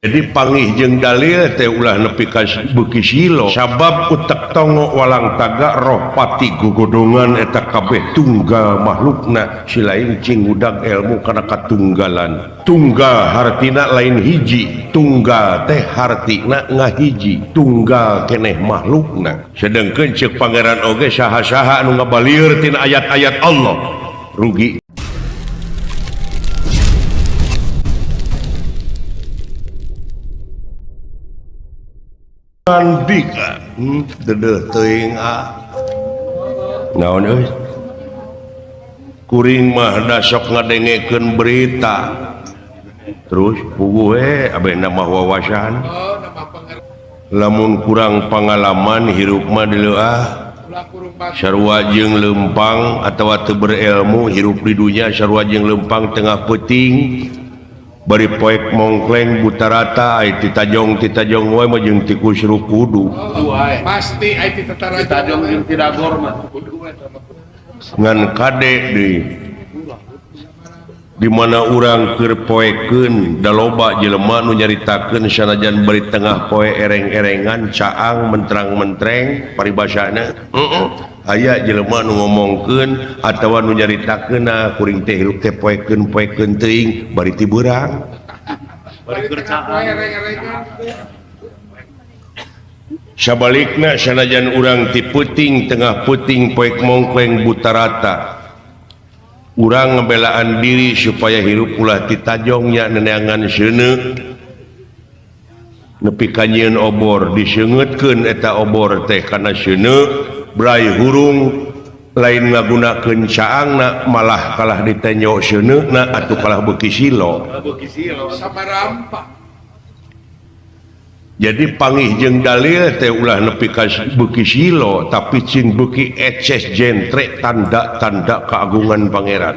Jadi panggih jeung dalil teh ulah nepi ka beuki silo sabab utek tongo walang taga roh pati gogodongan eta kabeh tunggal makhlukna silain cing udag ilmu kana katunggalan. Tunggal hartina lain hiji, tunggal teh hartina ngahiji, tunggal keneh makhlukna. Sedengkeun ceuk pangeran oge saha-saha anu ngabalieur tina ayat-ayat Allah rugi. Andika dedeuh teuing ah naon euy kuring mah da sok ngadengekeun berita terus puguh we abeh nambah wawasan lamun kurang pangalaman hirup mah dileuah sarua jeung leumpang atawa teu berilmu hirup di dunya sarua jeung leumpang tengah peuting bari poek mongkleng buta rata ai titajong wae mah jeung tikus rukudu pasti ai titajong jeung tidagor mah kudu we ngan kade deui di mana urang keur poekeun da loba jelema nu nyaritakeun sanajan bari tengah poe ereng-erengan caang mentrang-mentreng paribasana aya jelema nu ngomongkeun atawa nu nyaritakeun nah kuring teh hirup teh poekeun-poekeun teuing bari ti beurang bari keur caang ereng-erengan. Sabalikna sanajan urang ti peuting tengah peuting poek mongkleng buta rata urang ngebelaan diri supaya hirup ulah titajongnya neneangan seuneu nepi ka nyieun obor diseungeutkeun eta obor teh kana seuneu brai hurung lain ngagunakeun caangna malah kalah ditenyo seuneuna atuh kalah beuki silo samarampa. Jadi panggih jeung dalil teh ulah nepi ka beuki silo tapi cing beuki eces jentre tanda-tanda keagungan pangeran.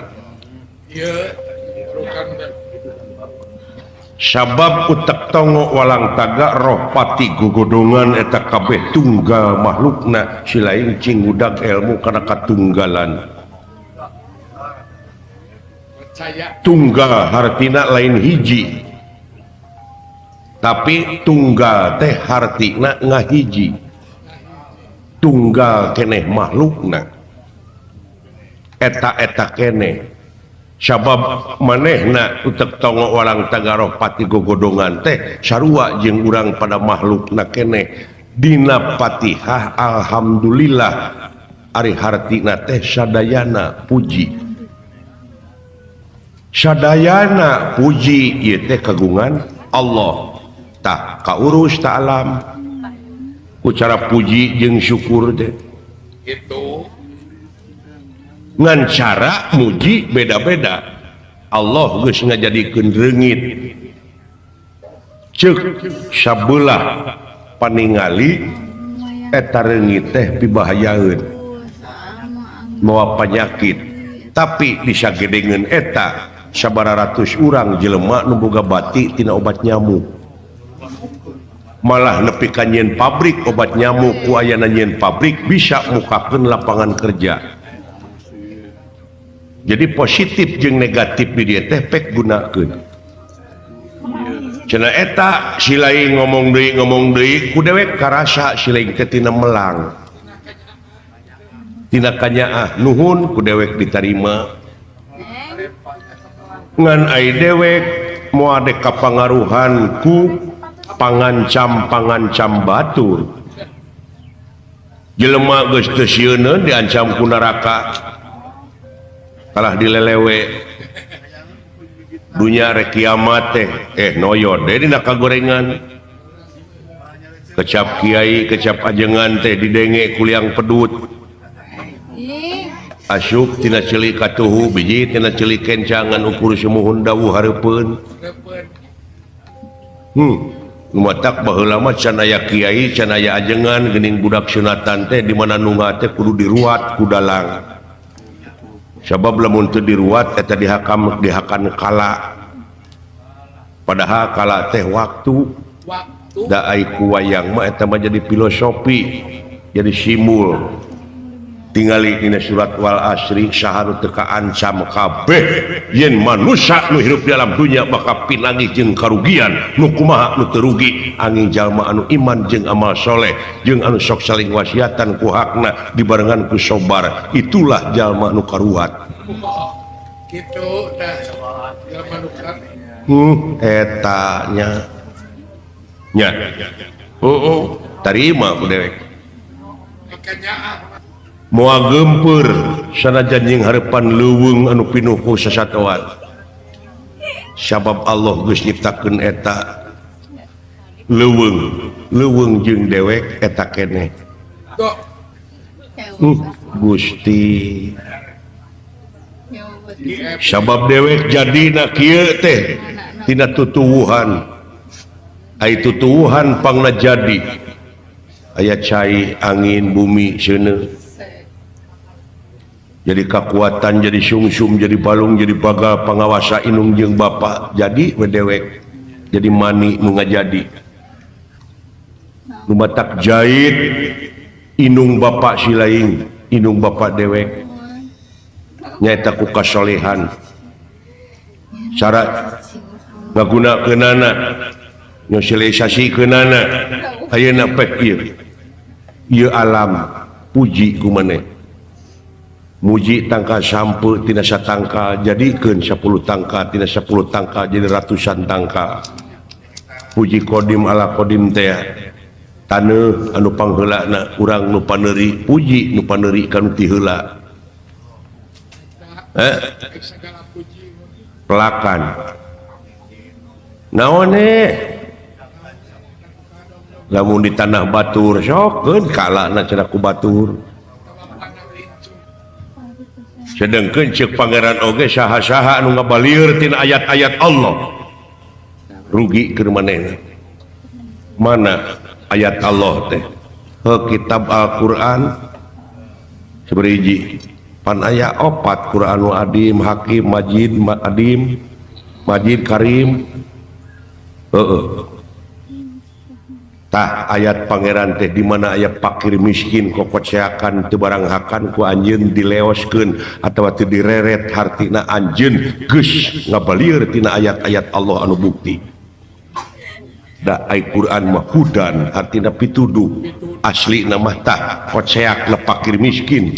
Sabab utek tongo walang taga roh pati gogodongan eta kabeh tunggal makhlukna silain cing udag ilmu kana katunggalan. Tunggal hartina lain hiji, tapi tunggal teh hartina ngahiji, tunggal keneh makhlukna eta-eta keneh. Sabab manehna utek tongo walang tagaroh pati gogodongan teh sarua jeung urang pada makhlukna keneh. Dina Fatihah alhamdulillah ari hartina teh sadayana puji, sadayana puji ieu teh kagungan Allah. Tah kaurus ta alam ku cara puji jeung syukur teh gitu. Ngan cara muji beda-beda. Allah geus ngajadikeun reungit ceuk sabelah paningali eta reungit teh pibahayaeun mawa panyakit, tapi disagedengeun eta sabaraha ratus urang jelema nu boga bati tina obat nyamuk, malah nepi ka nyieun pabrik obat nyamuk ku ayana nyieun pabrik bisa mukakeun lapangan kerja. Jadi positif jeung negatif di dieu teh pek gunakeun. Cenah eta si lain ngomong deui ku dewek karasa si lain teh tina melang. Tina kanyaah nuhun ku dewek ditarima. Ngan ai dewek moal dek kapangaruhan ku pangancam-pangancam batur. Jelema geus teu sieuneun diancam ku neraka. Kalah dilelewe dunya rek kiamat teh noyod deui dina kagorengan. Kecap kiai kecap ajengan teh didenge ku liang pedut. Asup tina ceuli katuhu biji tina ceuli kencangan ukur sumuhun dawuh hareupeun. Nu matak baheula mah can aya kiai can aya ajengan geuning budak sunatan teh di mana nungga teh kudu diruat ku dalang. Sabab lamun teu diruat eta dihakam dihakan kala. Padahal kala teh waktu. Da ai ku wayang mah eta mah jadi filosofi, jadi simbol. Tingali dina surat wal asri saha nu teu kaancam kabeh yen manusia nu hirup di alam dunya bakal pinanggih jeung karugian nu kumaha nu teu rugi angin jalma anu iman jeung amal soleh jeung anu sok saling wasiatan ku hakna dibarengan ku sobar itulah jalma nu karuat kitu tah jalma nu eta nya nya oh tarima ku dewek moal gempur sanajan jeung harepan leuweung anu pinuh ku sasatoan sabab Allah geus nyiptakeun eta leuweung leuweung jeung dewek eta keneh Gusti sabab dewek jadina kieu teh tina tutuwuhan ai tutuwuhan pangna jadi aya cai angin bumi seuneu jadi kekuatan jadi sungsum jadi balung jadi bagal pangawasa inung jeung bapa jadi we dewek jadi mani nu ngajadi nu matak jahit inung bapa si lain inung bapa dewek nyaeta ku kasolehan cara ngagunakeunana nyosialisasikeunana ayeuna pek ieu ieu alam puji ku maneh muji tangka sampe tina satangka jadikeun 10 tangka tina 10 tangka jadi ratusan tangka puji kodim ala kodim teh taneuh anu pangheulana urang nu paneuri puji nu paneuri ka nu ti heula pelakan naon lamun di tanah batur sokeun kalana cenah ku batur sedengkeun ceuk pangeran oge saha-saha anu ngabalieur tina ayat-ayat Allah rugi keur manehna mana ayat Allah teh heuh kitab Al-Qur'an sabariji pan aya opat Qur'anu Adim Hakim Majid Adim Majid Karim heueuh tah ayat pangeran teh di mana aya fakir miskin kokoceakan teu barang hakan ku anjeun dileoskeun atawa teu direret hartina anjeun geus ngabalieur tina ayat-ayat Allah anu bukti da ai Quran mah hudan hartina pituduh aslina mah tah koceak na fakir miskin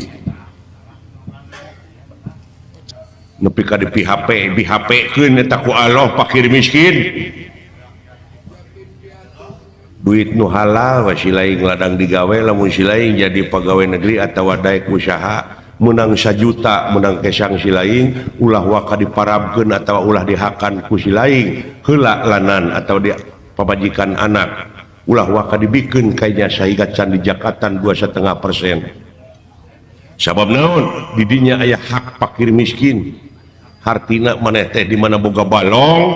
nepi ka di PHP BHP-keun eta ku Allah fakir miskin duit nu halal we si lain ladang digawe lamun si lain jadi pegawai negeri atawa daek usaha menang 1 juta menang kesang si lain ulah waka diparabkeun atawa ulah dihakan ku si lain heula lanan atau di pabajikan anak ulah waka dibikeun kayanya sahiga can dijakatan 2,5% sabab naon didinya aya hak fakir miskin hartina maneh teh di mana boga balong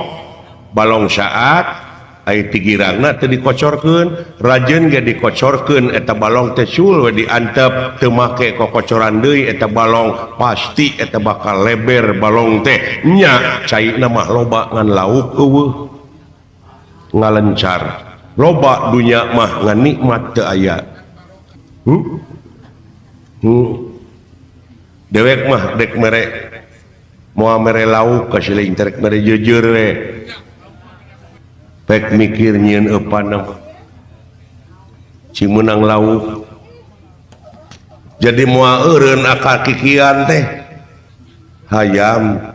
balong saat ai tigirangna teu dikocorkeun rajeun ge dikocorkeun eta balong teh sul we diantep teu make kokocoran deui eta balong pasti eta bakal leber balong teh nya caina mah loba ngan lauk eueuh ngalencar loba dunya mah ngan nikmat teu aya dewek mah dek mere moal mere lauk ka siling terek mere jeujeur we pek mikir nyieun eupan cing meunang lauk jadi moal eureun akal kikian teh hayam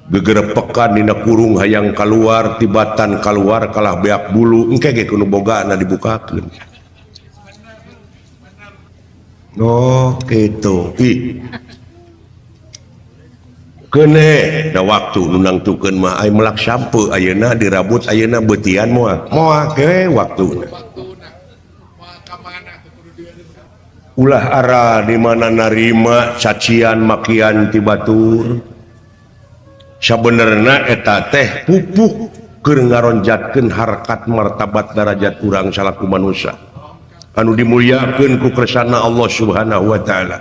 gegerepekan dina kurung hayang kaluar tibatan kaluar kalah beak bulu engke ge kudu bogana dibukakeun oh kitu ih kene da waktu nu nangtukeun mah ai melak sampe ayeuna dirabut ayeuna beutian moal moal ke waktuna ulah ara di mana narima cacian makian ti batur sabenerna eta teh pupuk keur ngaronjatkeun harkat martabat darajat urang salaku manusia anu dimuliakeun ku kersana Allah Subhanahu wa taala.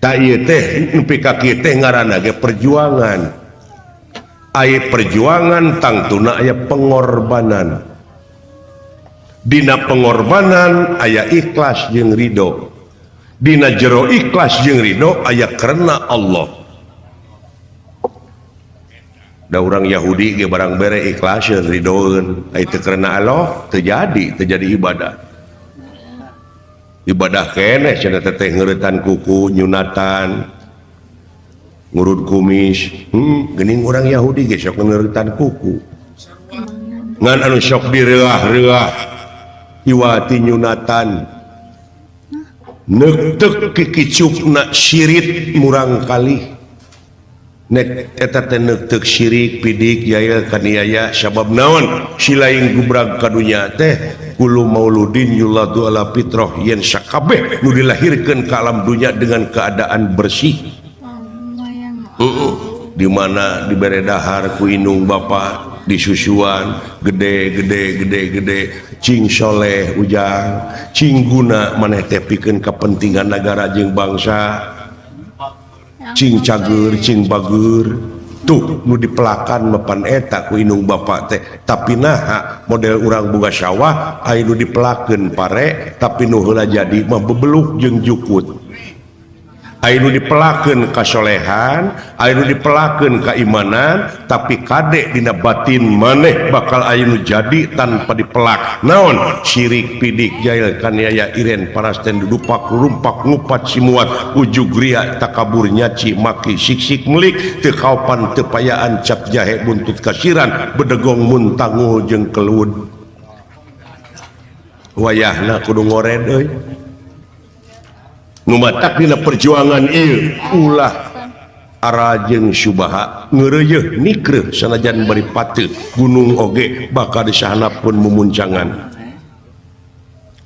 Tak ieu teh nepi ka kieu teh ngaranna ge perjuangan. Aya perjuangan tangtuna aya pengorbanan. Dina pengorbanan aya ikhlas jeung ridho. Dina jero ikhlas jeung ridho aya karena Allah. Da urang Yahudi ge barang bere ikhlas jeung ridhoeun, aya teu karena Allah teu jadi ibadah. Ibadah keneh cenah teh ngeuretan kuku, nyunatan, ngurut kumis. Geuning urang Yahudi ge sok ngeuretan kuku. Ngan anu sok direuah-reuah iwati nyunatan neukteuh kikicupna sirit murang kali nek eta teh neukteuh sirik pidik jail kaniaya sabab naon silaing gubrag ka dunya teh kullu mauludin yuladu ala fitrah yen sakabeh nu dilahirkeun ka alam dunya dengan keadaan bersih. Di mana dibere dahar ku indung bapa disusuan gede gede gede gede cing soleh ujang cing guna maneh teh pikeun kepentingan negara jeung bangsa cing cager cing bager tuh nu dipelakan mepan eta ku indung bapa teh tapi naha model urang boga sawah aya nu dipelakeun pare tapi nu heula jadi mah bebeluk jeung jukut. Aya nu dipelakeun kasolehan, aya nu dipelakeun keimanan, tapi kadek dina batin maneh bakal aya nu jadi tanpa dipelak. Naon? Sirik, pidik, jail, kaniaya, iren, parasten, dudupak, rumpak, ngupat, simuat, ujug ria, takabur, nyaci, maki, siksik, melik, teu kaopan, teu payaan, cap jahe, buntut kasiran, bedegong, muntangul jeung kelud. Wayahna kudu ngored euy. Nu matak dina perjuangan ieu ulah arajeng subaha ngeureuyeuh nikreuh sanajan bari pateuh gunung oge bakal disahanapkeun mumuncangan.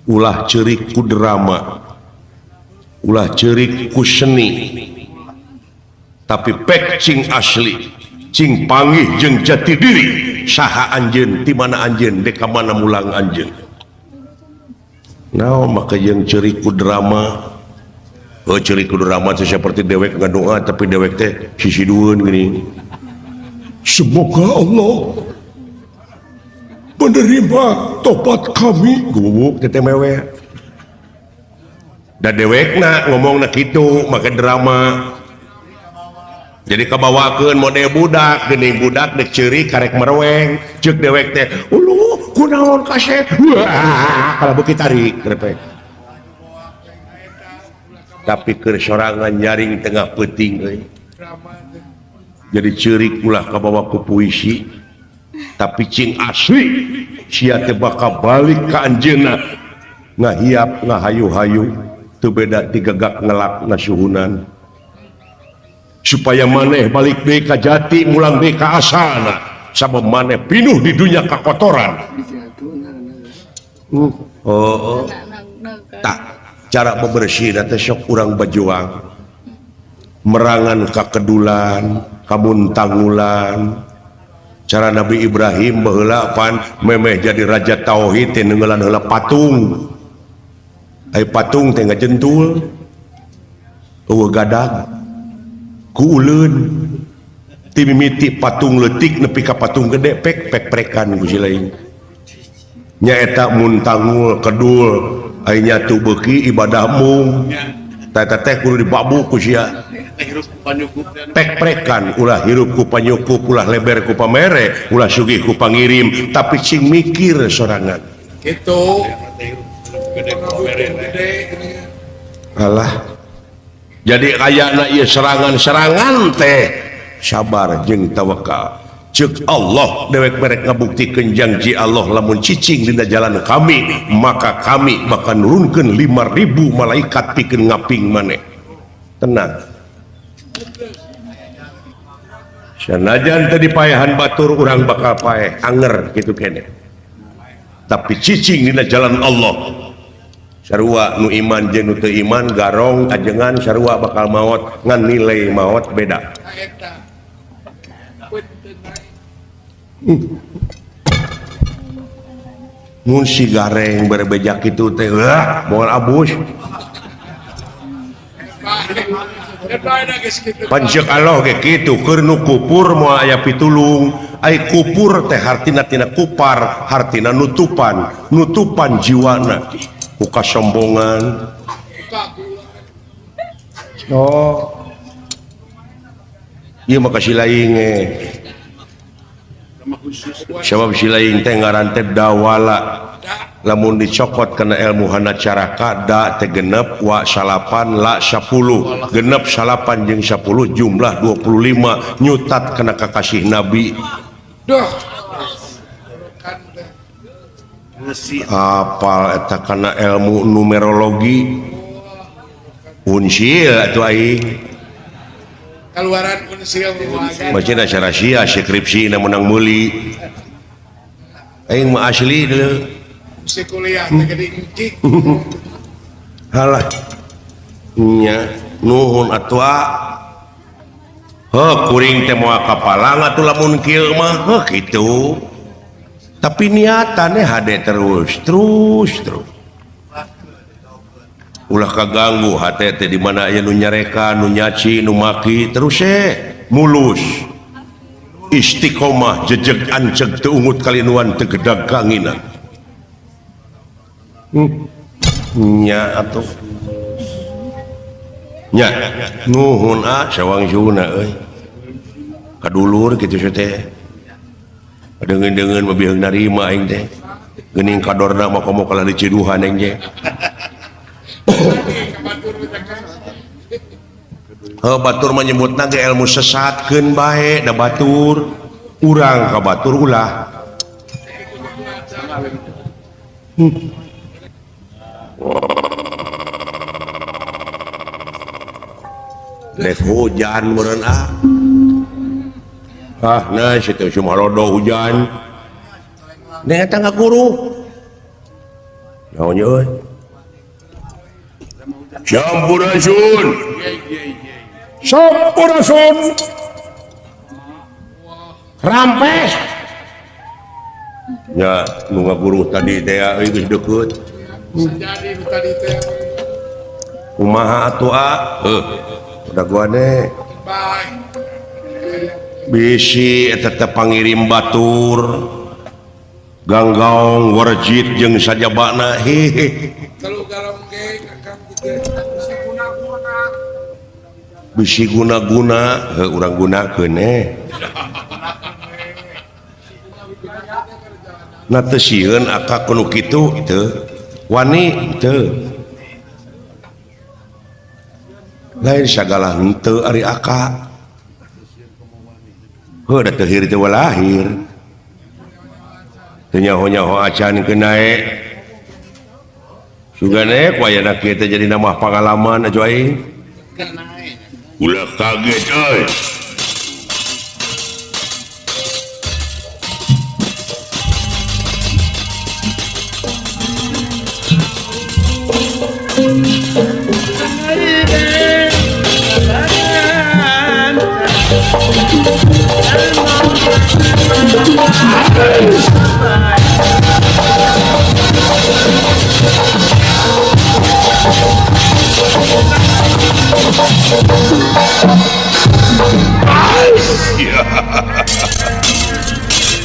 Ulah ceurik ku drama, ulah ceurik ku seni, tapi pek cing asli cing panggih jeung jati diri saha anjeun ti mana anjeun dek ka mana mulang anjeun. Naon maka jeung ceurik ku drama. Oh ceurik ku drama teh seperti dewek ngadoa tapi dewek teh sisidueun gini. Semoga Allah menerima tobat kami. Gubuk teh mewe. Da dewekna ngomongna kitu make drama. Jadi kabawakeun mode budak geuning budak dek ceurik karek mereweng ceuk dewek teh uluh kunaon kasep. Wah, kalau beuki tarik krepek. Tapi keur sorangan nyaring tengah peuting euy. Jadi ceurik ulah kabawa ku puisi tapi cing asli sia teh bakal balik ka anjeunna ngahiap ngahayu-hayu teu beda tigegak ngelak ngasuhunan supaya maneh balik deui ka jati mulang deui ka asalna sabab maneh pinuh di dunya kakotoran. Oh, tak cara bebersih teh sok urang bajuang merangan kakedulan kamuntangulan cara Nabi Ibrahim baheula pan memeh jadi raja tauhid teh neunggeulan heula patung ai patung teh ngajentul eueuh gadag ku uleun ti mimiti patung leutik nepi ka patung gede pek pek prekan ku si lain nyaeta muntangul kedul ai nyatu beuki ibadah mung teh teh kudu dibabuk ku sia pek-prekan ulah hirup ku panyukup ulah leber ku pamere ulah sugih ku pangirim tapi cing mikir sorangan kitu alah jadi kayana ieu serangan-serangan teh sabar jeung tawakal Cek Allah dewek merek ngabuktikeun janji Allah lamun cicing dina jalan kami maka kami bakal nurunkeun 5000 malaikat pikeun ngaping maneh. Tenang. Sanajan teu dipaehan batur urang bakal paeh anger kitu keneh. Tapi cicing dina jalan Allah. Sarua nu iman jeung nu teu iman garong ajengan sarua bakal maot ngan nilai maot beda. Mun si gareng berbejak itu teh moal abus. Pancek Allah ge kitu keur nu kupur moal aya pitulung, Ai kupur teh hartina tina kupar, hartina nutupan, nutupan jiwana ku kasombongan. Oh. Ieu mah ka si laing ge. Sabab si laing teh ngaran teh dawala. Lamun dicokot kana ilmu hana caraka da teh genep wa salapan la 10 genep salapan jeung 10 jumlah 25 nyutat kana kakasih Nabi. Duh. Apal eta kana ilmu numerologi unsil atuh aing kaluaran unsil macina rahasia skripsi na menang meuli aing mah asli deuleu si kuliah teh gede encik. Halah nya nuhun atuh. Heuh kuring teh moal kapalang atuh lamun kieu mah heuh kitu. Tapi niatannya hade terus terus terus. Ulah kaganggu hate teh di mana aya nu nyareka, nu nyaci, nu maki terus mulus. Istiqomah jejeg anceg teu ungut kalinuan teu gedag kanginan. Nya atuh. Nya nuhun ah sawang-suna euy. Kadulur kitu teh. Deungeun-deungeun mah biheung narima aing teh. Geuning kadorna mah komo kalah diciduhan aing teh. Heuh batur mah nyebutna ge ilmu sesatkeun bae da batur. Urang ka batur ulah. Dek hujan meureun ah. Ah nah situ Sumalodo hujan. Nih eta ngaguru. Naon euy? Sampurasun. Sampurasun. Rampes. Ya, nu ngaguru tadi teh euy geus deukeut. Jadi nu tadi teh. Kumaha atuh ah? Heuh. Dagoane. Bae. Bisi eta teh pangirim batur. Ganggaong warjit jeung sajabana hehe. Telu garong ge kakang kitu. Bisi guna-guna. Bisi guna-guna heuh urang gunakeun eh. Na teu sieun akak nu kitu teu. Wani teu. Lain sagala henteu ari akak. Heuh da teu hir teu lahir. Teu nyaho-nyaho acan keun naek. Sugane ku ayana kieu teh jadi nambah pangalaman atuh aing. Ulah kaget euy.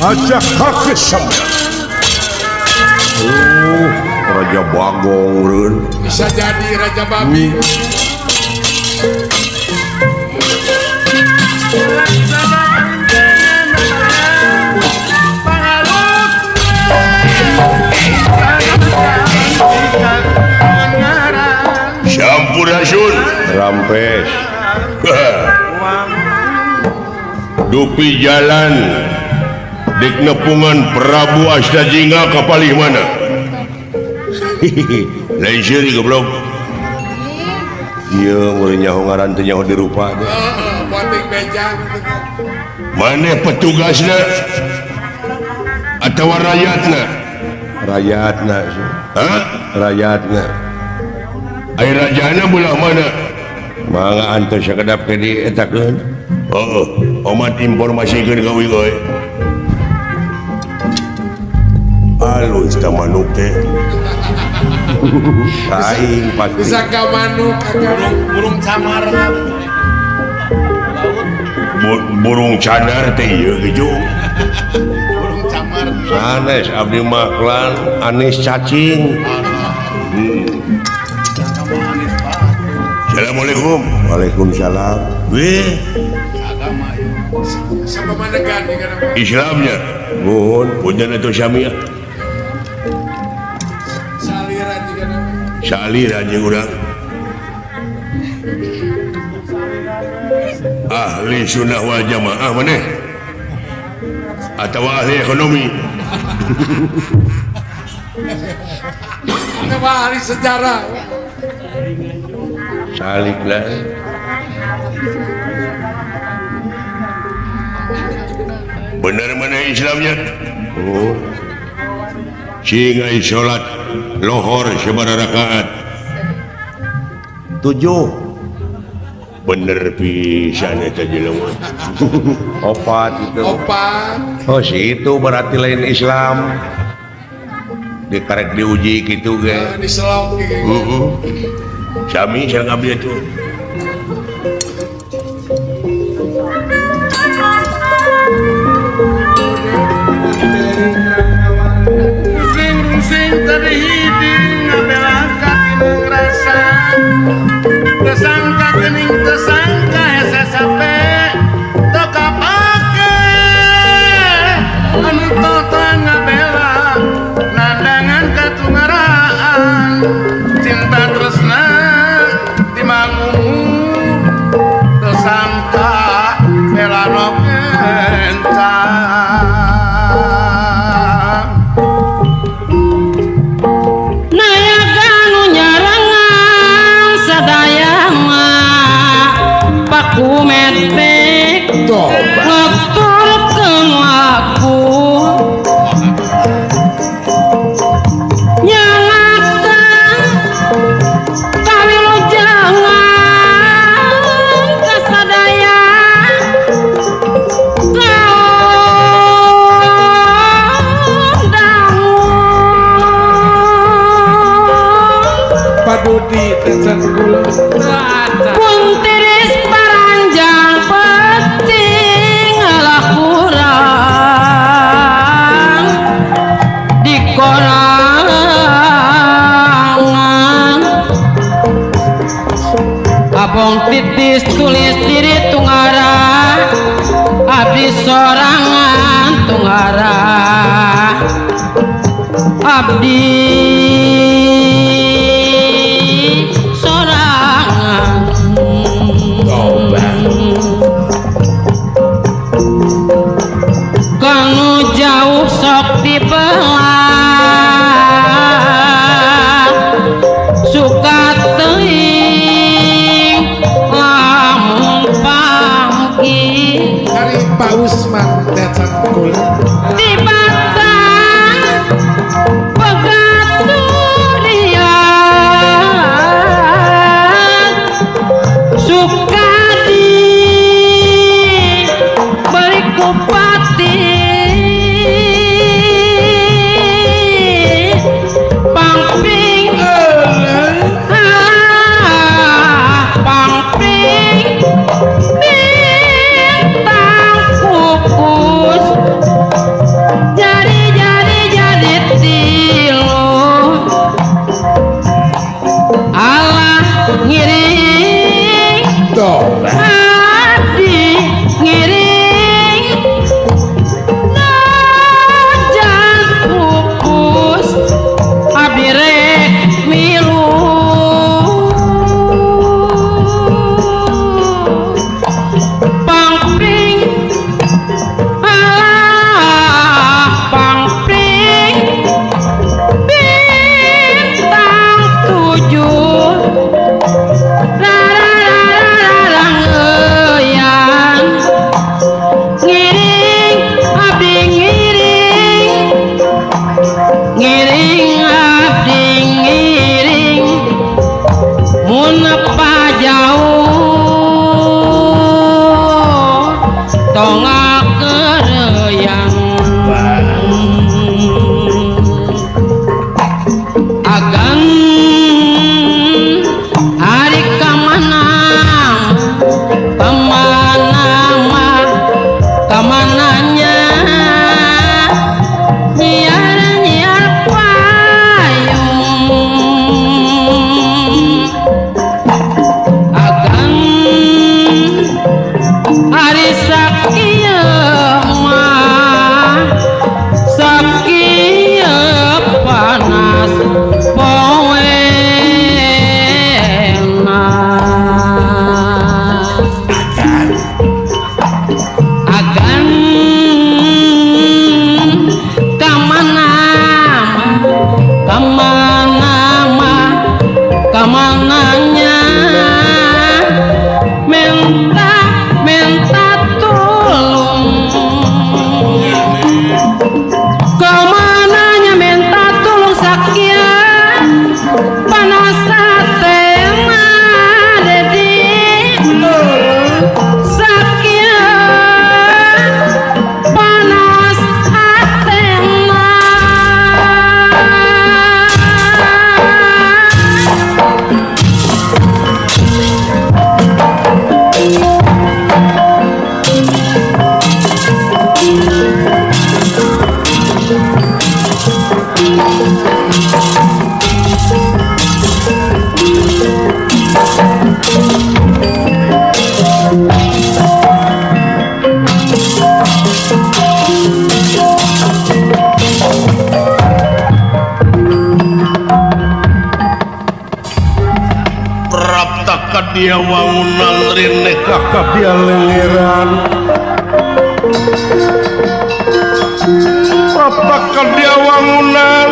Ajak kaki sampean. Raja Bagong reun. Bisa jadi Raja Babi. Sampurasun. Rampes. Dupi jalan dik nepungan Prabu Astajingga kapalih mana? Lain seuri goblok. Ieu mun nyaho ngaran teh nyaho dirupa teh. Poting beja. Maneh petugasna atawa rakyatna? Rakyatna. Hah? Rakyatna. Ai rajana belah mana? Mangga antos sakedap ke dietakeun. Heeh, omat informasikeun ka uing euy. Alus ka manuk teh. Aing pasti. Bisa ka manuk, burung, burung camar. Burung canar teh ieu gejo. Burung camar. Sanes abdi mah klan Anis cacing. Assalamualaikum. Waalaikumsalam. Weh. Agama ieu. Sapamanegan Islamnya. Nuhun, punten atuh sami. Saliran juga namanya. Saliran jeung urang. Ahli sunnah wal jamaah maneh atau ahli ekonomi atau ahli sejarah salik lah bener mana Islamnya oh singa salat lohor sabaraha rakaat 7 bener pisan eta jelema opat itu opat oh si itu berarti lain Islam dikarek diuji gitu ge diselok heeh sami sareng abdi atuh sing tadi hiding ngabela ka rasa tersangka kening tersangka SSP teu kapake anu totoan ngabela nandangan katungaraan cinta tresna timangumur tersangka bela no kencang Puntiris paranjang penting lakurang di korangan abong titis tulis diri tunggara abdi sorangan tunggara abdi kanu jauh sok dipelah suka teuing lamun pangki dari Pak Usman tecan kula di batang pegaturian suka di beri kupati. Kadia wangunan rinekah kadia lengeran Bapak kadia wangunan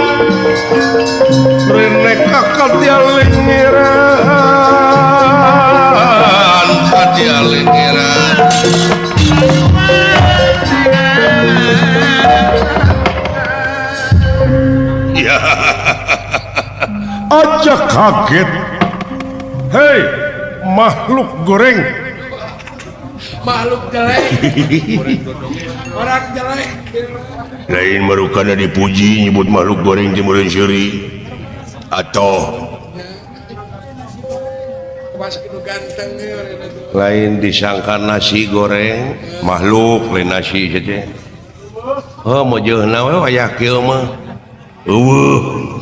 rinekah kadia lengeran kadia lengeran ya aja kaget. Hei, makhluk goreng. Makhluk jelek. Orang jelek. Lain marukana dipuji nyebut makhluk goreng timureun seuri. Atau lain disangka nasi goreng, makhluk lain nasi saja. Oh, mojeuna we wayah kieu mah. Eueuh.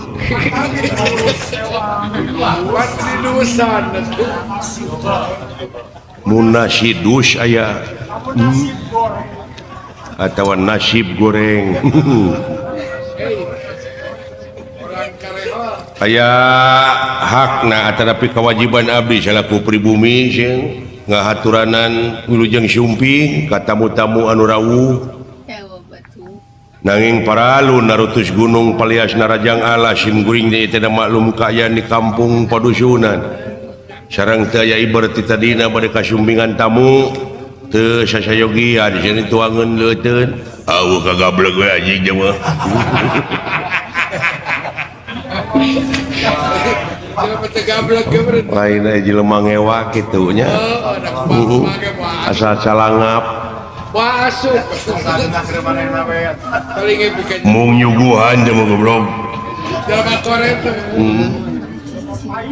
Mun nasi dus aya atau nasib goreng aya hakna atanapi kewajiban abdi salaku pribumi sing ngahaturanan wilujeng sumping ka tamu-tamu anu rawuh nanging paralu narutus gunung palias narajang ala sim guring deui teh maklum kaayaan di kampung padusunan sareng teu aya iber ti tadina bade kasumpingan tamu teu sasayogia di sini tuangeun leuteun aweuh kagableg we anjing jeung mah lain aya jelema ngewa kitu nya asal calangap mung nyuguhan teh goblok jelema koret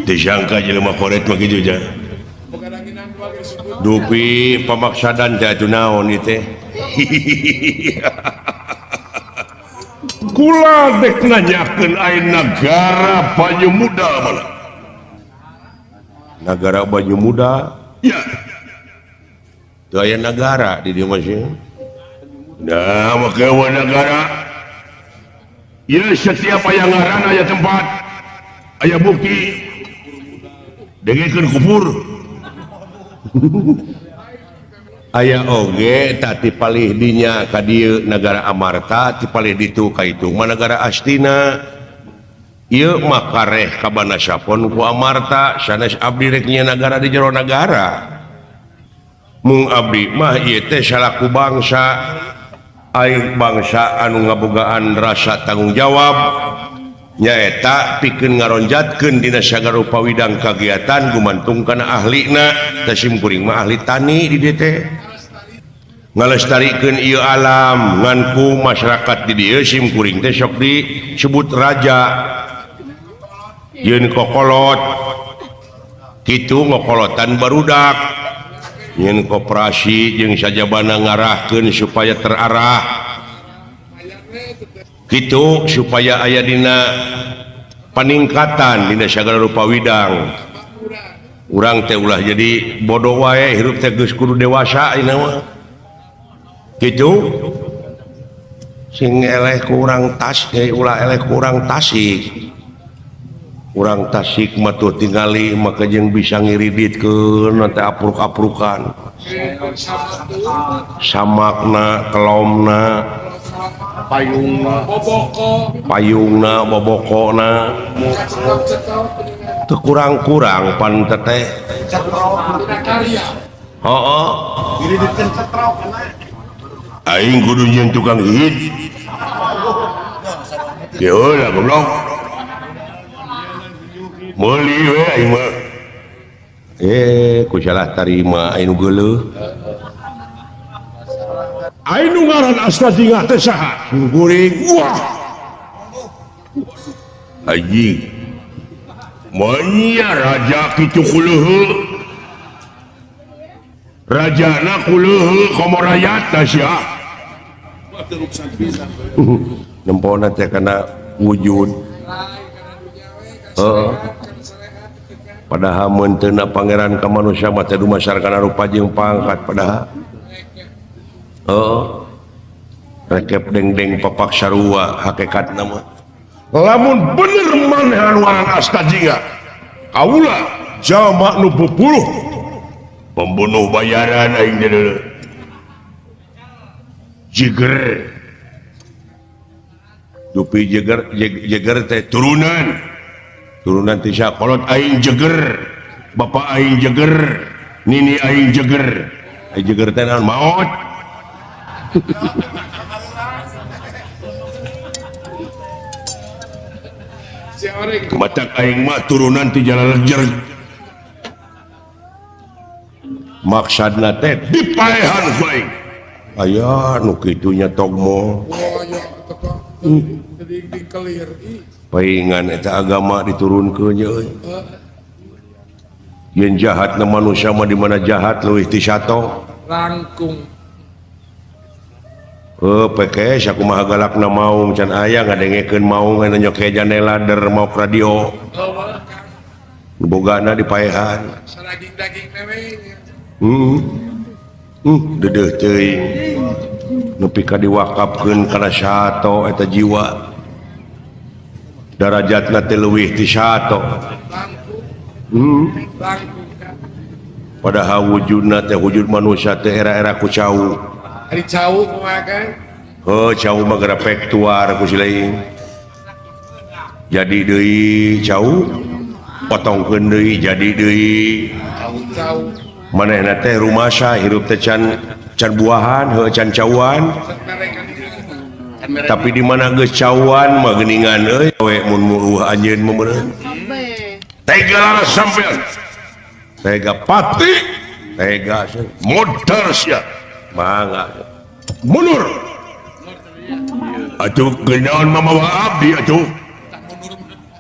disangka jelema koret mah kitu ja dupi pamaksadan teh atuh naon ieu teh kula dek nanyakeun aya nagara Banyu Muda mana nagara Banyu Muda ya teu aya nagara di dieu mah sih. Nah, maka nagara. Ya setiap aya ngaran aya tempat, aya bukti. Dengekeun kubur. Aya oge tah ti palih dinya ka dieu nagara Amarta, ti palih ditu ka itu mah nagara Astina. Ieu mah kareh ka Banasapon ku Amarta, sanes abdi rek nya nagara di jero nagara. Mung abdi mah ieu teh salaku bangsa aing bangsa anu ngabogaan rasa tanggung jawab nyaeta pikeun ngaronjatkeun dina sagala rupa widang kagiatan gumantung kana ahlina teh sim kuring mah ahli tani di dieu teh ngalestarikeun ieu alam ngan ku masyarakat di dieu sim kuring teh sok disebut raja yeun kokolot kitu ngokolotan barudak nyen koperasi jeung sajabana ngarahkeun supaya terarah kitu supaya aya dina paningkatan dina sagala rupa widang urang teh ulah jadi bodoh wae hirup teh geus kudu dewasa ayeuna mah kitu sing eleh ku urang tas ulah eleh ku urang Tasik urang Tasik mah tuh tingali maka jeung bisa ngiriditkeun teh apruk-aprukan samakna kelomna payungna payungna bobokona teu kurang-kurang pan teteh heeh aing kudu jeung tukang hit kieu lah goblok meuli we aing mah ku salah tarima aing nu geuleuh aing nu ngaran Asta Jingah teh saha guring wah anjing manya raja kitu kuleuh rajana kuleuh komo rayatna sia nempona teh kana wujud heeh padahal menteuna pangeran ka manusia mah teh dumasar kana rupa jeung pangkat padahal heeh rekep dengdeng papak sarua hakikatna mah lamun bener maneh anu ngaran Asta Jingah kaula Jalma nu bubuluh. Pembunuh bayaran aing deuleu. Jiger. Dupi jeger jeger teh turunan. Turunan ti sakolot aing jeger. Bapak aing jeger, nini aing jeger. Aing jeger teh naon maot. Batak aing mah turunan ti Jalalejer. Maksudna teh dipaehan ku aing. Aya nu kitu nya togmo. Paingan eta agama diturunkeun nya euy. Yen jahat na manusia mah di mana jahat leuwih ti sato. Langkung. PKS aku mah galakna maung can aya ngadengekeun maung anu nyoke janela der maok radio. Bogana dipaehan. Sadaging-daging we. Dedeuh teuing. Nepi ka diwakafkeun kana sato eta jiwa. Darajatna teh leuwih ti sato. Padahal wujudna teh wujud manusia teh era-era ku cau. Ari cau kumaha kan? Heuh, cau mah geura pektuar ku si lain. Jadi deui cau, potongkeun deui jadi deui. Cau. Manehna teh rumasa hirup teh can can buahan, heuh can cauan. Tapi di mana geus cauan mah geuningan euy we mun muruh anjeun mah meureun. Tega sampean. Tega pati, tega modar sia. Mangga. Mundur. Atuh geunaon mamawa abdi atuh.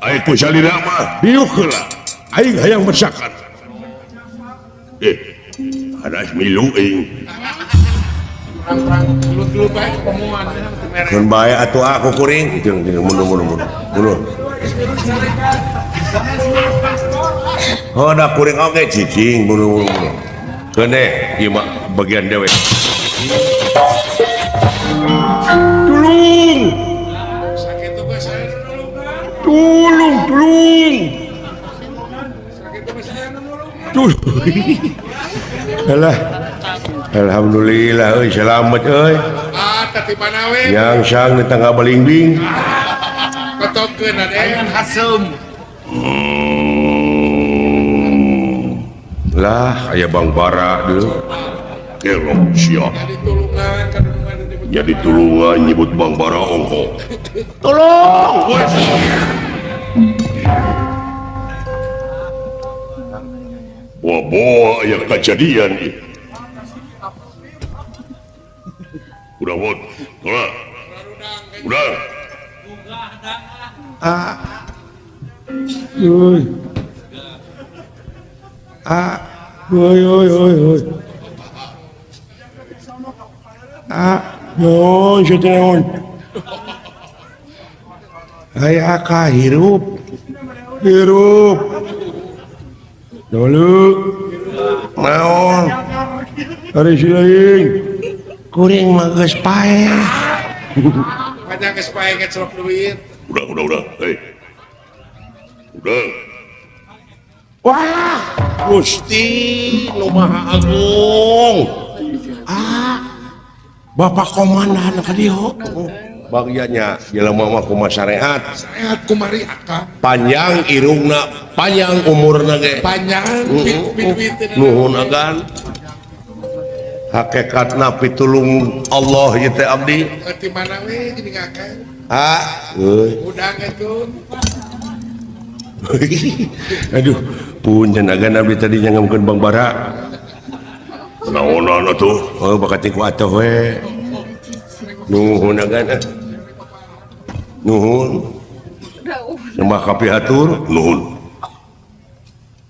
Aing ku salira mah diuk heula. Aing hayang mesakan. Hadas milu aing. Perang-perang dulu-dulu bae pemuan. Keun bae atuh aku kuring. Jeung mundur mundur mundur. Mundur. Oh, da kuring oge cicing mundur mundur mundur. Keun deh ieu mah bagian dewe. Tulung. Sakitu bae saya nulungan. Tulung, tulung. Sakitu bae saya nulungan. Tulung. Alah. Alhamdulillah euy selamat euy. Ah, tadi mana we? Yang sang di tangga balingbing. Kotokeun ade hasem. Lah, aya Bang Bara deui. Kelok siap. Jadi tulungan kadungan Jadi tulungan nyebut Bang Bara ongko. Tolong. Boa-boa aya kejadian ieu. Udah wot, udah. Udah. Ah. Oi. Ah. Oi oi oi oi. Ah, naon sia teh naon? Aya ka hirup. Hirup. Dulu. Naon? Ari si lain. Kuring mah geus paeh. Banyak geus paeh ngecelok duit. Udah. Hei. Udah. Wah, Gusti nu Maha Agung. Ah. Bapak komandan ka dieu. Bagiannya jelema mah kumaha syariat. Syariat kumari akang. Panjang irungna, panjang umurna ge. Panjang duit-duiteun. Nuhun agan. Hakikatna pitulung Allah ieu teh abdi. Ti mana we geuning akang? Ah, euy. Udang itu. Aduh, punten agan abdi tadi nyangamkeun Bang Bara. Naonan atuh? Oh, bakat ku atuh we. Nuhun agan. Nuhun. Sembah kapihatur, nuhun.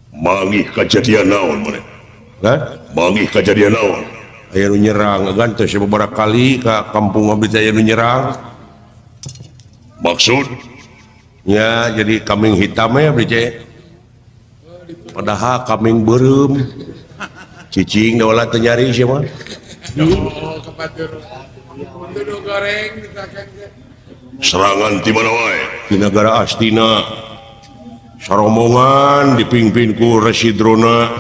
Manggih kajadian naon maneh? Hah? Manggih kajadian naon? Aya nu nyerang agan teh sababaraha kali ka kampung abdi teh aya nu nyerang. Maksud? Ya, jadi kambing hitam ya abdi teh. Padahal kambing beureum. Cicing da ulah teu nyari sia mah. Oh, kebatur. Tuduh goreng ditakan. Serangan ti mana wae? Di negara Astina. Sarombongan dipimpin ku Resi Drona.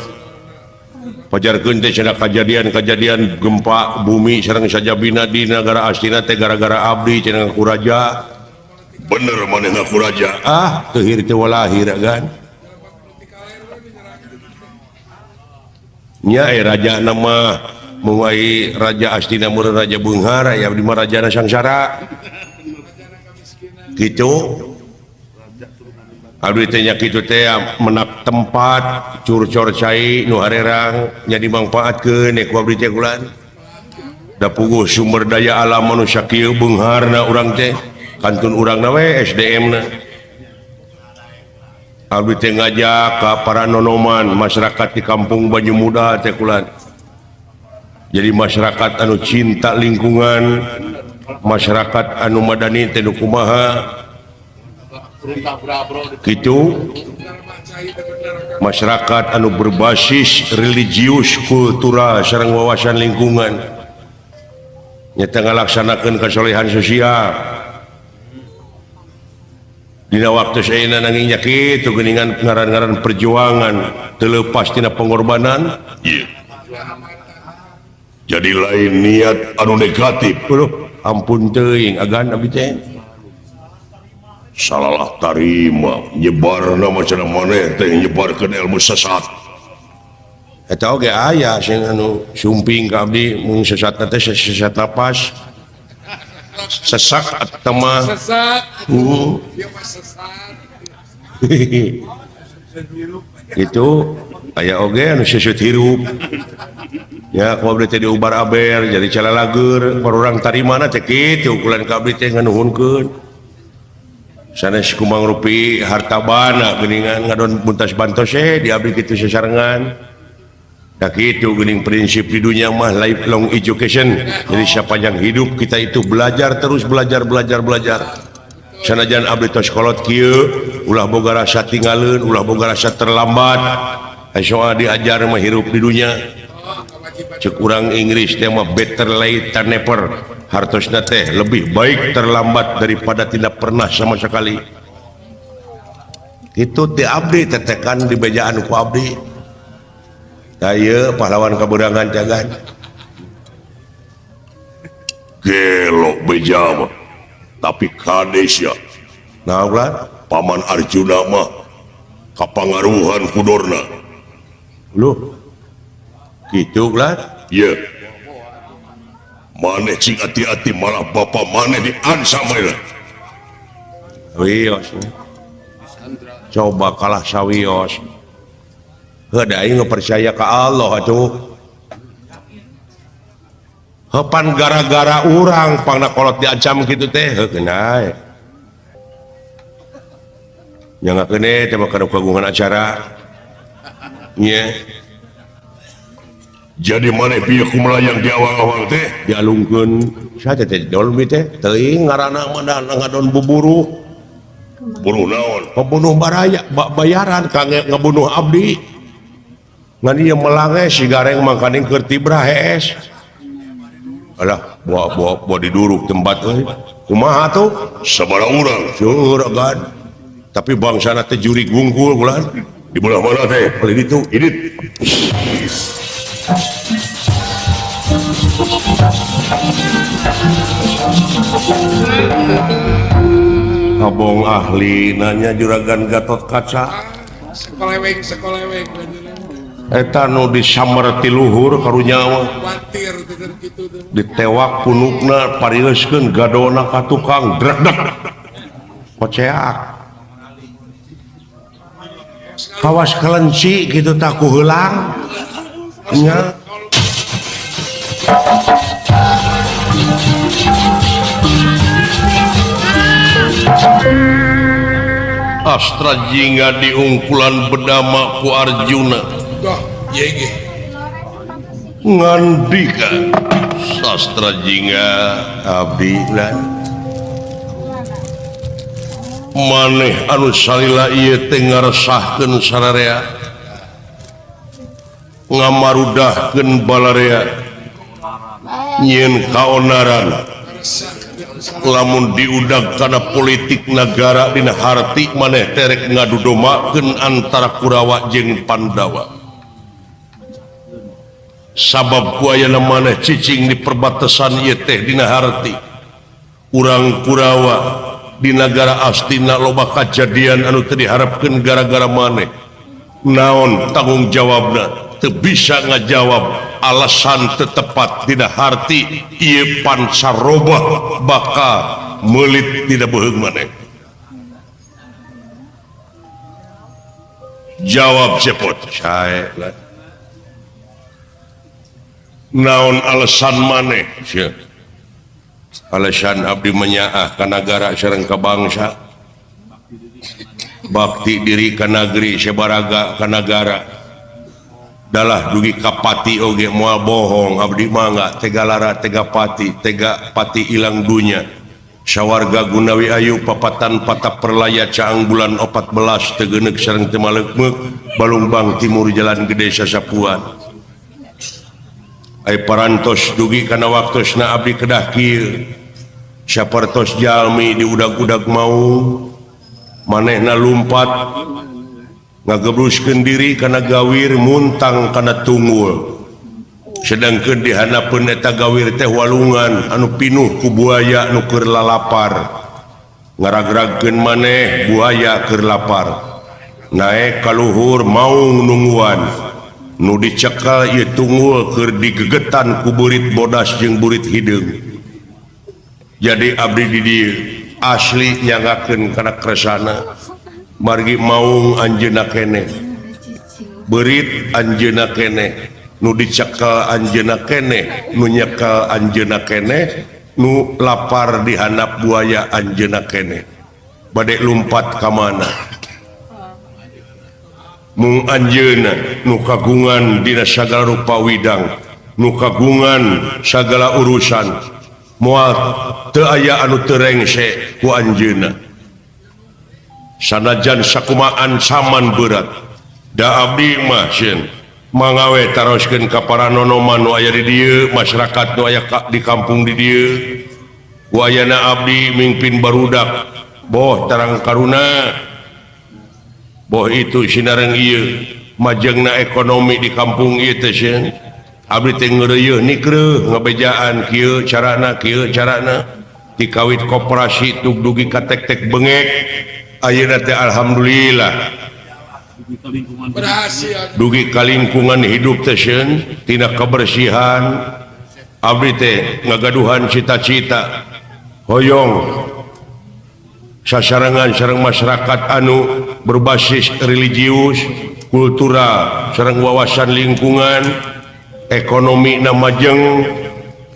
Pajarkeun teh cenah kajadian-kajadian gempa bumi sareng sajabina di nagara Astina teh gara-gara abdi cenah ngaku raja. Bener maneh ngaku raja. Ah, teu hir teh walahir kan. Nya raja nama mulai Raja Astina meureun Raja Beunghar aya abdi mah rajana sangsara. Gitu. Abdi teh nya kitu teh menak tempat curcor cai nu harerang nya dimangpaatkeun ku abdi teh kulan. Da puguh sumber daya alam manusia kieu beungharna urang teh kantun urangna we SDM-na. Abdi teh ngajak ka para nonoman masyarakat di kampung Banyumuda teh kulan. Jadi masyarakat anu cinta lingkungan, masyarakat anu madani teh nu kumaha gitu, masyarakat anu berbasis religius kultural sareng wawasan lingkungan nyata ngalaksanakeun kasolehan sosial dina waktu ayeuna nanging nya kitu geuningan ngaran-ngaran perjuangan teu leupas tina pengorbanan. Jadi lain niat anu negatif. Aduh, ampun teuing agan abdi teh. Salalah tarima nyebarna macam maneh teh nyebarkeun ilmu sesat. Eta oge aya sing anu sumping ka abdi mung sesatna teh sesat napas. Sesak atau mah sesak. Ieu mah sesat. Itu aya oge anu sesut hirup. Ya ku abdi teh diubar aber jadi calalager urang tarimana teh kitu ukuran ka abdi teh nganuhunkeun. Sanes kumang rupi harta bana geuningan ngadon buntas bantos di abdi kitu sasarengan. Da kitu geuning prinsip di dunia mah lifelong education. Jadi sepanjang hidup kita itu belajar terus belajar belajar belajar. Sanajan abdi tos kolot kieu ulah boga rasa tinggaleun, ulah boga rasa terlambat. Soal diajar mah hirup di dunia. Cek urang Inggris teh mah better late than never. Hartosna teh lebih baik terlambat daripada tidak pernah sama sekali. Itu ti abdi tetekan di bejaan ku abdi. Tah ieu pahlawan kaberangan jagan. Gelo beja mah. Tapi kades ya. Naon ulah? Paman Arjuna mah kapangaruhan ku Dorna. Loh. Gitu lah. Iya. Maneh cing hati-hati malah bapak maneh diancam bae. Wios. Coba kalah sawios. Heuh da aing percaya ka Allah atuh. Heupan gara-gara urang pangna kolot diancam kitu teh heuh keuna. Nya ngakeun teh mah kagungan acara. Nya. Jadi maneh pieu kumelayang di awang-awang teh dialungkeun saha teh dolmi teh teuing ngaranna mah da ngadon buburuh. Buruh naon? Pembunuh baraya bayaran ka ngabunuh abdi. Ngan ieu melange si gareng mangkaning keur tibrah hees. Alah buah-buah diduruk tempat euy. Kumaha tuh? Sabaraha urang? Seueur agan. Tapi bangsana teh jurig wungkul ulan. Di belah mana teh? Beli ditu. Idit. Abong ahli nanya juragan Gatot Kaca. Sekoleweng sekoleweng. Eta nu disamber ti luhur karunya mah. Ditewak punukna parileuskeun gadona ka tukang drekdek. Koceak. Kawas kelenci kitu tah ku heulang. Nya. Astra jingga diungkulan bedama ku Arjuna. Ngandika sastra jingga abdi lan maneh anu salila ieu teh ngaresahkeun sararea ngamarudahkeun balarea nyieun kaonaran Lamun diudag kana politik nagara dina harti maneh terek ngadudomakeun antara Kurawa jeung Pandawa. Sabab ku ayana maneh cicing di perbatasan ieu teh dina harti. Urang Kurawa di nagara Astina loba kajadian anu teu diharapkeun gara-gara maneh. Naon tanggung jawabna? Teu bisa ngajawab alasan tetepat dina harti ieu pansarobah bakal meulit dina beuheung maneh. Jawab cepot sae lah. Naon alasan maneh? Alasan abdi menyaah ka nagara sareng ka bangsa, bakti diri ka nagri sabaraga ka nagara. Dalah dugi kapati oge moal bohong abdi mangga tega lara tega pati ilang dunya. Sawarga Gunawi Ayu papatan patap perlaya caang bulan 14 teu geuneuk sareng teu maleukmeuk Balungbang Timur Jalan Gede Sasapuan. Ai parantos dugi kana waktosna abdi kedah kieu. Sapertos jalmi di udag-udag mau manehna lumpat ngagebruskeun diri kana gawir muntang kana tunggul. Sedangkeun di handapeun eta gawir teh walungan anu pinuh ku buaya nu keur lalapar. Ngaragragkeun maneh buaya keur lapar. Naek ka luhur maung nungguan. Nu dicekel ieu tunggul keur digegetan ku burit bodas jeung burit hideung. Jadi abdi di dieu asli nyangakeun kana kresana. Margi maung anjeunna keneh, beurit anjeunna keneh, nu dicekel anjeunna keneh, nu nyekel anjeunna keneh, nu lapar di handap buaya anjeunna keneh. Bade lumpat ka mana? Mung anjeunna nu kagungan dina sagala rupa widang, nu kagungan sagala urusan, moal teu aya anu teu rengse ku anjeunna. Sanajan sakumaan saman berat da abdi mah sieun mangawe taroskeun ka para nonoman nu aya di dieu, masyarakat nu aya di kampung di dieu. Ku ayana abdi mingpin barudak boh tarang karuna boh itu sinareng ieu majengna ekonomi di kampung ieu teh sieun. Abdi teh ngeureuyeuh nikreuh ngabejaan kieu carana dikawit koperasi tug dugi ka tek-tek bengek. Ayeuna teh alhamdulillah berhasil dugi ka lingkungan hidup teh sieun tina kebersihan. Abdi teh ngagaduhan cita-cita hoyong sasarengan sareng masyarakat anu berbasis religius, kultural, sareng wawasan lingkungan, ekonomi na majeng.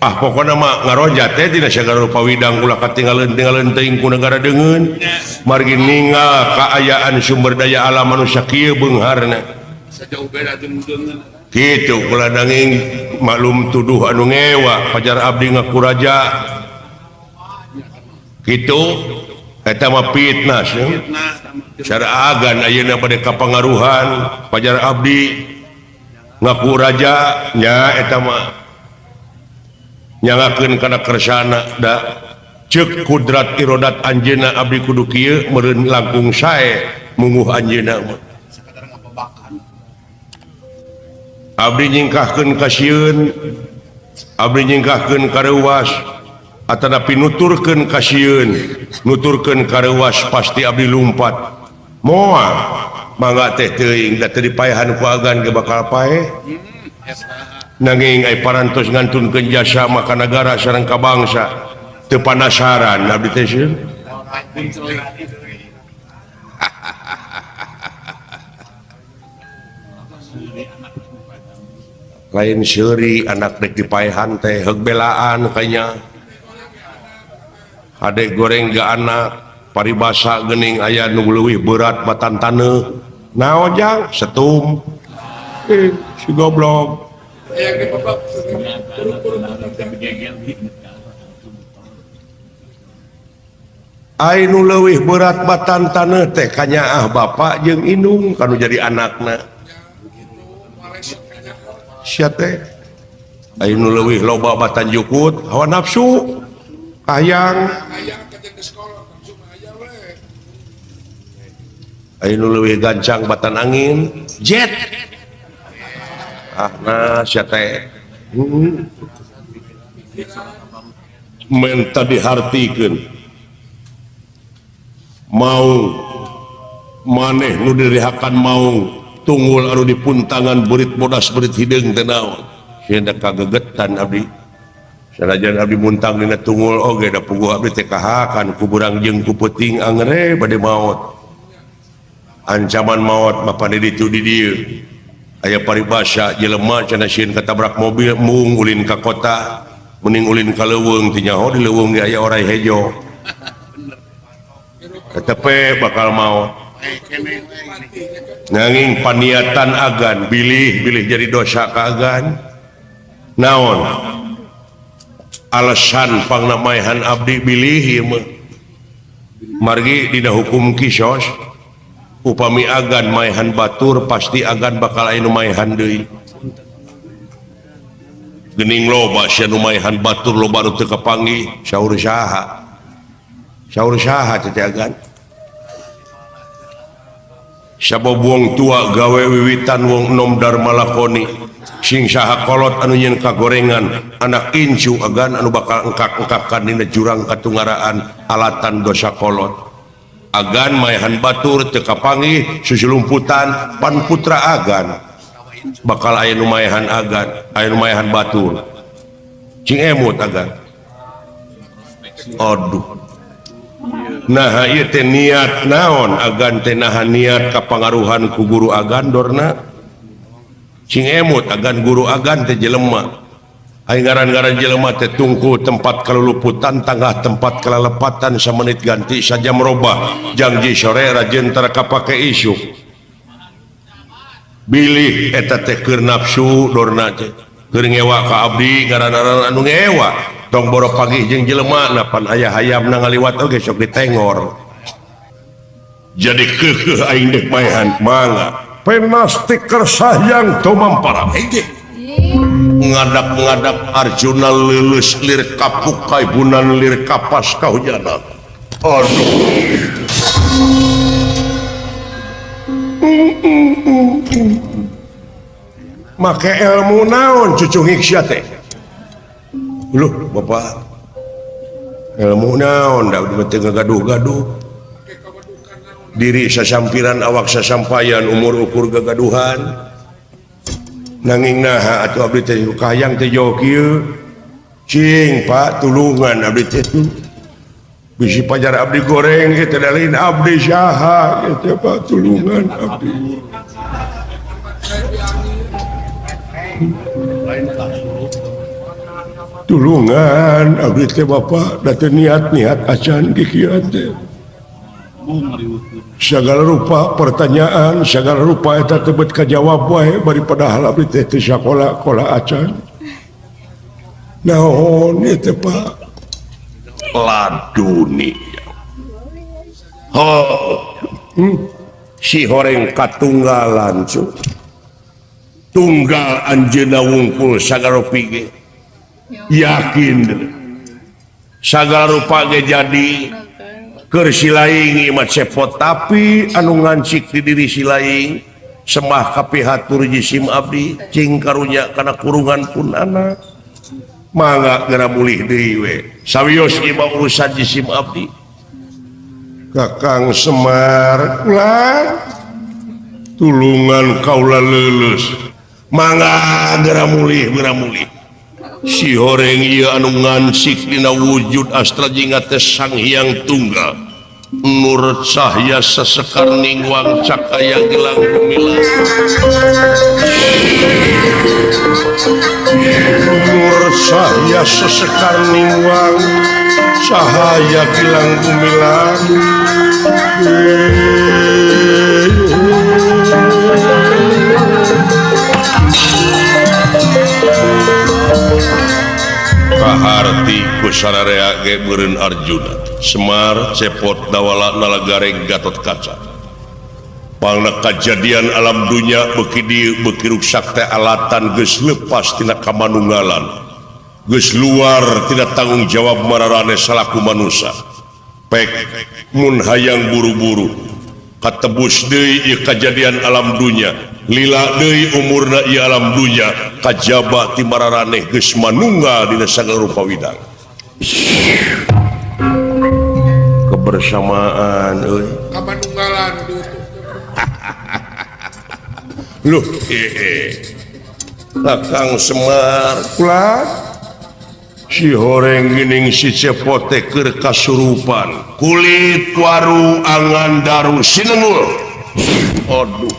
Ah pokona mah ngaronjat teh dina sagala rupa widang ulah katinggalan-tinggalan teuing ku negara deungeun. Margi ninggal kaayaan sumber daya alam anu sakieu beungharna. Sajauh beda jeung deungeun. Kitu kula danging maklum tuduh anu ngewa pajar abdi ngaku raja. Kitu eta mah fitnah sieun. Cara agan ayeuna bade kapangaruhan pajar abdi ngaku raja nya eta mah nyangakeun kana kersana da ceuk kudrat irodat anjeunna abdi kudu kieu meureun langkung sae munguh anjeunna mah. Sakadar ngababakan abdi nyingkahkeun ka sieun, abdi nyingkahkeun ka reuwas atanapi nuturkeun ka sieun, nuturkeun ka reuwas pasti abdi lumpat. Moal mangga teh teuing da teu dipaehan ku agan ge bakal paeh. Nanging ai parantos ngantunkeun jasa maka nagara sareng ka bangsa teu panasaran abdi teh sieun. Lain seuri anak dek dipaehan teh heug belaan kayanya. Adek goreng ga anak paribasa geuning aya nu leuwih berat batan taneuh. Naon jang setum. Si goblok. Ai nu leuwih berat batan taneuh teh kanyaah bapak jeung indung kanu jadi anakna. Sia teh ai nu leuwih loba batan jukut hawa nafsu. Kahayang aya nu leuwih gancang batan angin jet ah nah sia teh menta dihartikeun mau maneh nu dirihakan mau tunggul anu dipuntangan burit bodas burit hideung teh naon sieun da kagegetan abdi sanajan abdi muntang dina tunggul oge da puguh abdi teh kahakan ku burang jeung ku peuting angere bade maot ancaman maot mah di ditu di dieu aya paribasa jelema cenah sieun katabrak mobil mung ulin ka kota mending ulin ka leuweung teh nyaho di leuweung ge aya orai hejo tepe bakal maot nanging paniatan agan bilih-bilih jadi dosa ka agan naon alasan pangnamaehan abdi bilih ieu mah margi dina hukum kisos upami agan maehan batur pasti agan bakal aya nu maehan deui geuning loba sia nu maehan batur loba nu teu kapanggih saur saha teh agan sabab wong tua gawe wiwitan wong enom dharma lakoni sing saha kolot anu nyeun kagorengan anak incu agan anu bakal engkak-engkakan dina jurang katungaraan alatan dosa kolot agan maehan batur teu kapanggih susulumputan pan putra agan bakal aya nu maehan agan aya nu maehan batur cing emut agan aduh nah ieu teh niat naon agan teh naha niat kapangaruhan ku guru agan dorna cing emut agan guru agan teh jelema aing ngaran-ngaran jelema teh tungku tempat kaluluputan tanggah tempat kalalepatan samenit ganti sajam robah janji sore rajin tara kapake isuk bilih eta teh keur nafsu dorna teh keur ngewa ka abdi ngaran-ngaran anu ngewa tong boro pagih jeung jelema napan aya hayam na ngaliwat oge sok ditengor jadi keukeuh aing deuk maehan mangga penasti kersayang tumampara ngadap-ngadap Arjuna leuleus lir kapuk kaibunan lir kapas kahujanan aduh make ilmu naon cucungik sia teh loh bapak ilmu naon da teu ngagaduh-gaduh diri sasampiran awak sasampayan umur ukur gagaduhan nanging naha atuh abdi teh kahayang teh jauh kieu cing Pak tulungan abdi teh bisi pajar abdi goreng ieu teh lain abdi saha ieu teh Pak tulungan abdi tulungan abdi teh Bapak da teu niat-niat acan kikieu teh segala rupa pertanyaan segala rupa eta teh bet kajawab wae bari padahal abdi teh teu sakola-kola acan naon ieu teh Pak laduni ho si horeng katunggalan cu tunggal anjeunna wungkul sagala rupi ge yakin sagala rupa ge jadi keur si laing ieu mah cepot tapi anu ngancik di diri si laing semah kapihatur jisim abdi cing karunya kana kurungan pun anak mangga geura mulih deui we sawios ieu mah urusan jisim abdi Kakang Semar ulah tulungan kaula leuleus mangga geura mulih geura mulih si horeng ieu anu ngansik dina wujud astra jingga teh Sang Hyang Tunggal nur cahya sesekar ningwang cakaya gelang gumilang nur cahya sesekar ningwang cahaya gelang gumilang Kaharti ku sararea ge meureun Arjuna Semar cepot dawala nalagareng Gatot Kaca pangna kajadian alam dunya beuki dieu beuki ruksak teh alatan geus leupas tina kamanunggalan Geus luar tidak tanggung jawab mararaneh salaku manusia. Pek mun hayang buru-buru katebus deui ieu kajadian alam dunya. Lila deui umurna ieu alam dunya kajaba ti mararaneh geus manunggal dina sagala rupa widang. Kebersamaan euy. Kamanunggalan diutuh. Loh, Kakang Semar kula si horeng gining si cepote keur kasurupan kulit waru angan daru sinengul. Aduh,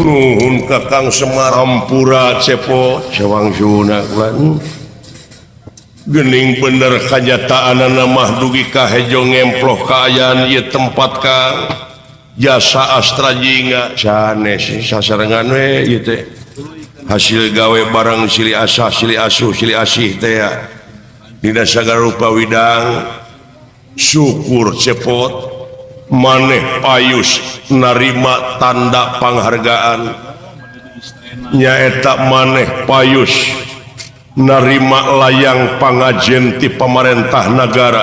nuhun Kakang Semar hampura cepot cewang suna kula. Gening bener kanyataanana mah dugi ka hejo ngemploh kaayaan ieu tempat Kang jasa Astra Jingga sanes sasarengan we ieu teh hasil gawe barang silih asah silih asuh silih asih teh dina sagala rupa widang. Syukur cepot maneh payus narima tanda panghargaan nyaeta maneh payus narima layang pangajen ti pamarentah nagara.